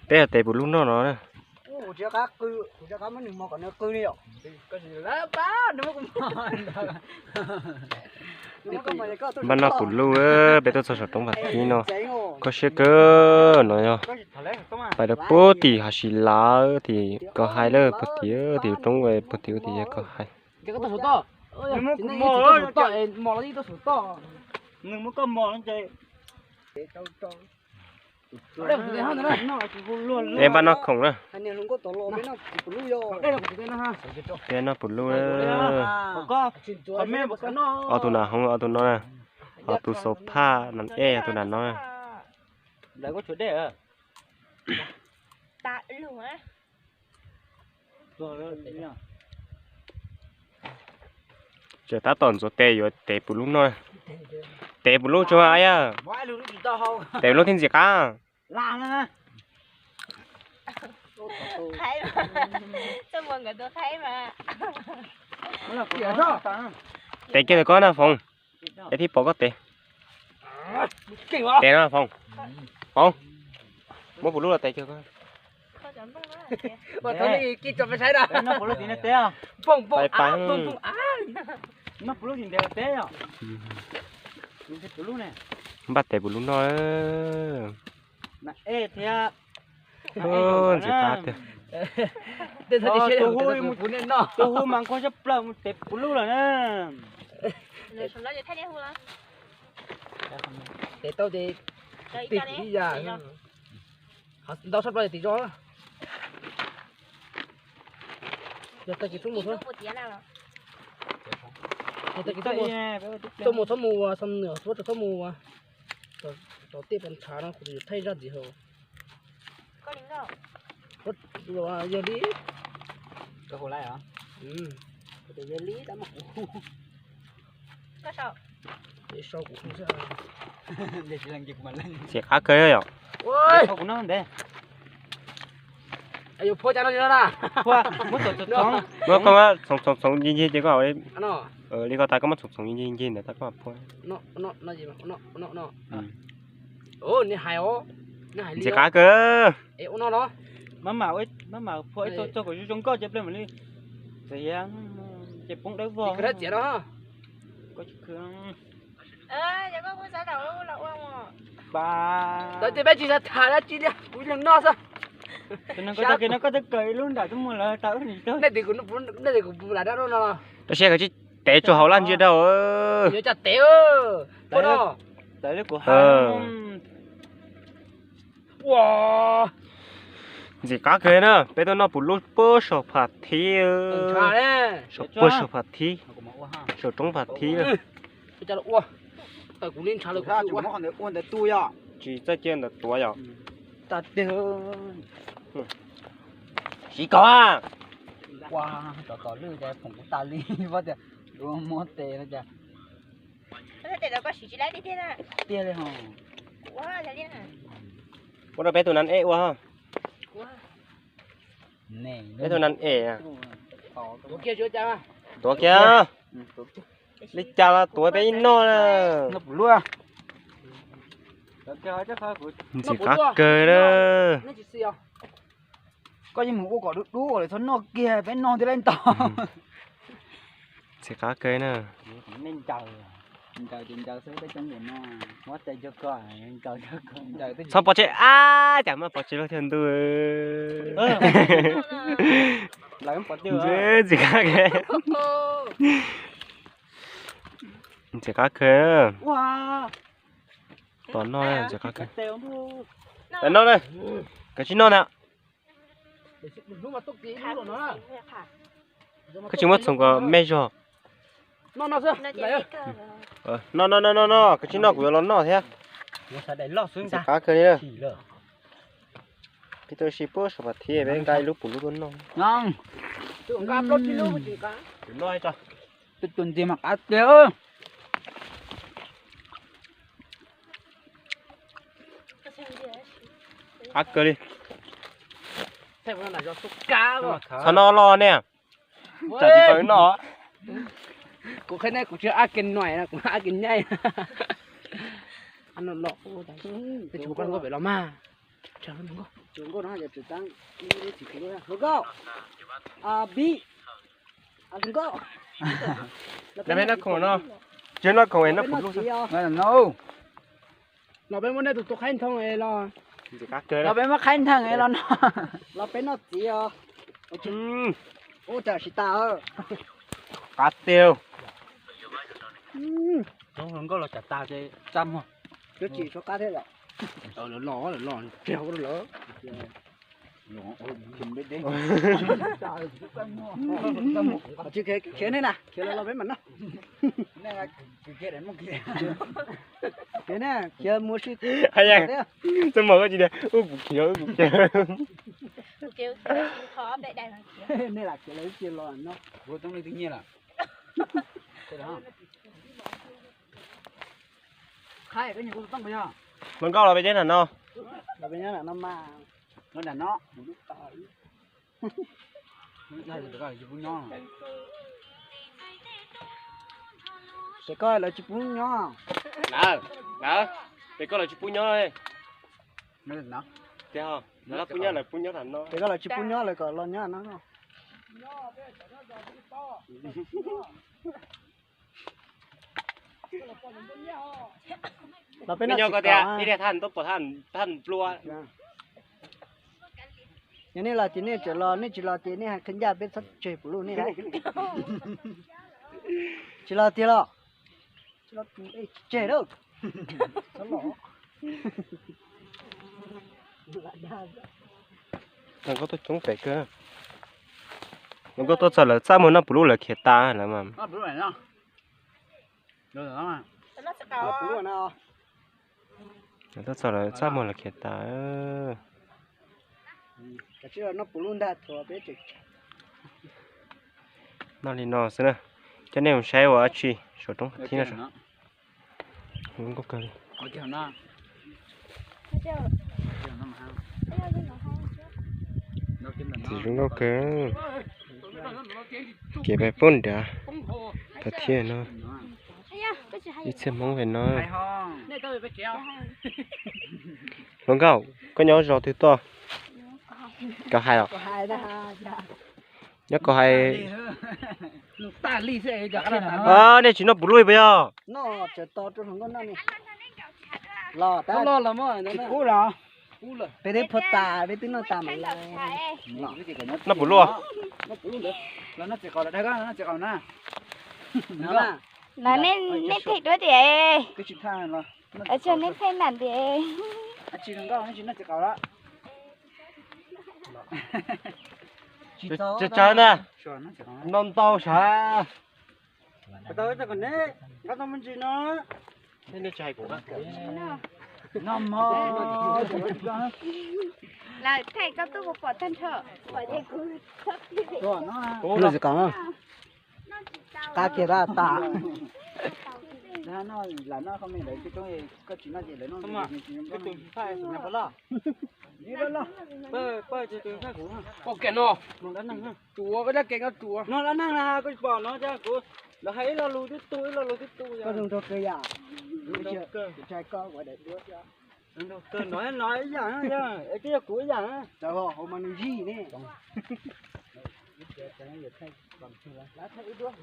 Peb yog tes puv lub noj no na. Npaj noj puv lub, peb tuaj txog saum roob Vam Thib no, koj siab kawg no yog. Pais rau puag tim hav si lav tim Kos Hais lawm, puag tim tim roob puag tim tim yog Kos Hais. Peb npaj noj khoom na. Peb noj puv lub. Ob tug nas hoob, ob tug no na. Ob tug xauv phaj, nas ej, ob tug nas no na. Tseem tab tom ntxuav tes yuav tev puv lub noj. Tev puv lub tsuag yog. Tev puv lub thiaj ntxim qab. Tev kiag ntawm koj na Foom, es thiaj pom koj tev. Tev no Foom. Foom, muab puv lub los tev kiag koj. Npaj tev puv lub noj. Ntxim qab tiag. Tus hu mas nquag tshaj plaws mus tev puv lub lawm na. Tes tau ces tim ib yam, ntau tshaj plaws tim zos. Yog tag kis txhob mus, tag kis txhob mus, txhob mus, txhob mus, txhob mus, txhob tej pas ntshav no kuv yuav thaij zaj ntxiv hauv. Yog li, yog li, sau kuv. Ntxim qab kawg yom. Muab koj txhoov txhoov ncig ncig ces koj, li ko tas koj muab txhoov txhoov ncig ncig ntawd tas koj phua. Ntxim qab kawg. Maj mam phua ib txog txog kom zoo zoo nkauj ces ple mam li txiav, ces poob dawb vog. Koj tsis khw. Tau ces peb tsis xav tham dab tsi li, kuv leej noj xwb. Koj twb kawm ib lub nram tuaj muag lawm tau ub nim tag. Nej tias kuv lam dab no. Tab sis koj tsis tev tsuas hauv laj ntsia rau. Yuav coj tev, pab no. Ntxim qab kawg na, peb tuaj noj puv lub puag saum Pham Thib, saum puag saum Pham Thib, saum roob Pham Thib. Tsis txawj cia ntawm tuav yom. Siv kom. Ua, tom tom lwj ces phoom kuv tas li, tias luag muab tes no cas. Tiag li ho. Ua rau peb tus nan ej ua. Peb tus nan ej. Tuav kiag. Li cas los tuav peb ib noj na. Ntxim qab kawg na. Koj yeej mus ua kom dub dub lawm txhob noj kiag peb noj thiaj li ntau. Ntxim qab kawg na. Txhob pov tseg, ab, cas muab pov tseg lub thiaj ntuj. Ntxim qab kawg. Ntxim qab kawg. Tos noj, ntxim qab kawg. Tos noj na. Kav tsij noj ntag. Koj tsis muab txhoov kom me zog. Noj noj noj noj, koj tsis noj kuv yuav los noj thiab. Ntxim qab kawg li. Peb tuaj ua si puag saum Pham Thib, peb nqa ib lub puv lub tuaj noj. Tus ntxiag mas qab tiag. Qab kawg li. Txhob noj loj ne. Tsam tsis tau noj. Kuv qhia nej, kuv tsis ab ke noj, kuv ab ke nyaij. Los, los, peb tsis hu koj hluas nkauj pem los mas. Hluas nkauj no yog tsis tau, hluas nkauj, a, bi, a, hluas nkauj. Los peb noj khoom no, tsis noj khoom es noj pum lub no. Los peb muab nej tus tus qhaib nthoo los, los peb muab qhaib nthoo los no. Los peb noj txiv os. Ua cas tsis tas. Qab tiag. Cov hluas nkauj los cas tas ces txaj muag. Cov tsis tso qab thiab yom. Los los los los. Khiav ne, los peb mam noj. Khiav ne, khiav mus si. Txaj muag koj tsis tias wb kuv khiav, wb kuv khiav. Nej lam khiav los tsis los no. Hluas nkauj los peb nyob nram no. Ces koj lawv tsis pub nyob. Ces koj lawv tsis pub nyob. Tiag, lawv pub nyob, lawv pub nyob nram no. Ces koj lawv tsis pub nyob, lawv kom los nyob no. Los peb noj txiv kom, ib thaj tuaj pom thaj nplua. Yog nej los ces nej tseem los, nej tsis los ces nej hais qhia ncaj peb txhob tseg pum luj nej lawm. Tsis los tiag los? Tsis los, tseg lauj. Hluas nkauj tuaj coob pem kawg. Hluas nkauj tuaj txog lawv txaj muag noj pum luj lawv khiav tas lawm mas. Lawv tuaj txog lawv txaj muag lawv khiav tas. Noj li no xwb na. Coj nej mus saib ua dab tsi saum roob thiab no. Zoo nkauj kawg li. Txiv zoo nkauj kawg. Kev pais pub nrad tau thiab no. Ib txhia Hmoob pem no. Hluas nkauj, koj nyob zos twg tuaj? Koj hais os. Nyob koj hais. Nej tsis noj pum luj puas yog? Peb twb phuaj tas, peb twb noj tas mas lawm. Noj pum luj. Los nej, nej thaij duab tias, ua tsaug nej thaij nam tias. Tsis tsawg ntag, no ntau sav. Lawv thaij koj tuaj puas pom tag nrho, pom ces kuv txhob pib. Qab kiag tas tas. Koj tsis thaij kuv no, koj dab kev no tsuav no, lawv hais ib lo lus twb tu ib lo lus twb tu. Koj zoo nraug kawg yam. Koj ua daim duab thiab. Zoo nraug kawg, no no ib yam, es twb yog kuv ib yam. Txawm hauv mas nws zij ne.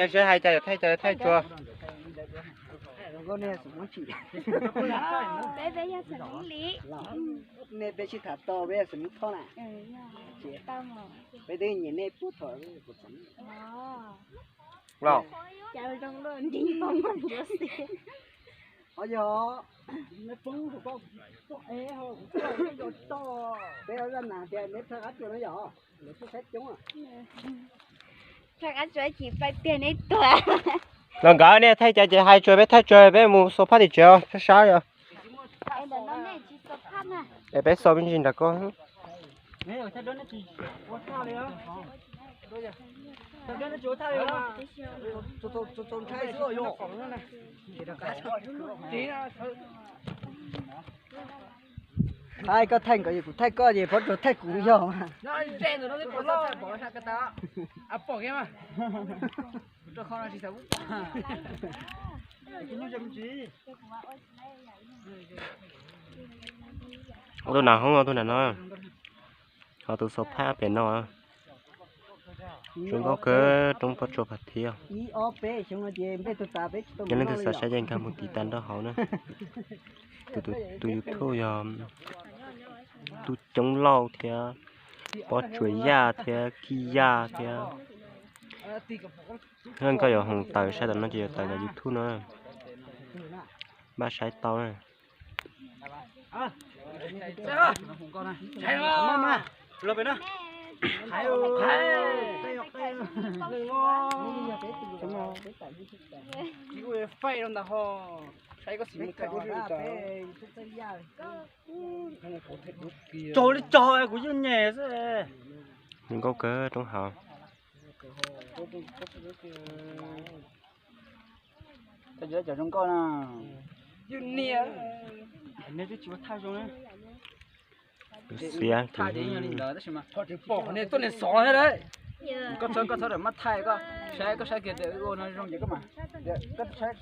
Yog seb hais cas yuav thaij cas yuav thaij tsuas. Peb, peb yog xeem Hmoob Lis. Nej peb sib tham tau peb yog xeem Hmoob Thoj na. Peb twb nyiam nej puag thaum los. Peb ua zaj nas tias neb thawj qab tsuas no yom, lawv tuaj saib coob. Thawj qab tsuas chim pais tiag neb tuag. Los nkawd nej thaij cas ces hais tsuas, peb thaij tsuas peb mus xua phab tim tsev sab sab os. Es peb xua me ntsis nram ko. Thaij koj thaij nkawd, kuv thaij koj, ces pov tsuas thaij kuv yog mas. Ua tus nram hoob, ua tus nram no, ho tus xov phab pem no. Zoo nkauj kawg roob Pob Tsuas Phav Thiv. Yog leej twg xav saib ces nkag mus tiv tas nrog hauv na. Tus YouTube yog Tub Coob Lauj thiab Pob Tsuas Yaj thiab Kij Yaj thiab. Yog koj yuav hoos taws saib tam no ces yuav taws ntawm YouTube no, npaj saib tau na. Tsaug li tsaug, kuv yeej nyem xwb. Zoo nkauj kawg roob hav. Cov zoo nkauj na. Xiab, tab sis mas tuaj niag xov thiab lauj. Koj txhob, koj txhob ram mab thaij, koj saib, koj saib kiag tias ua no zoo ces koj mas, koj saib.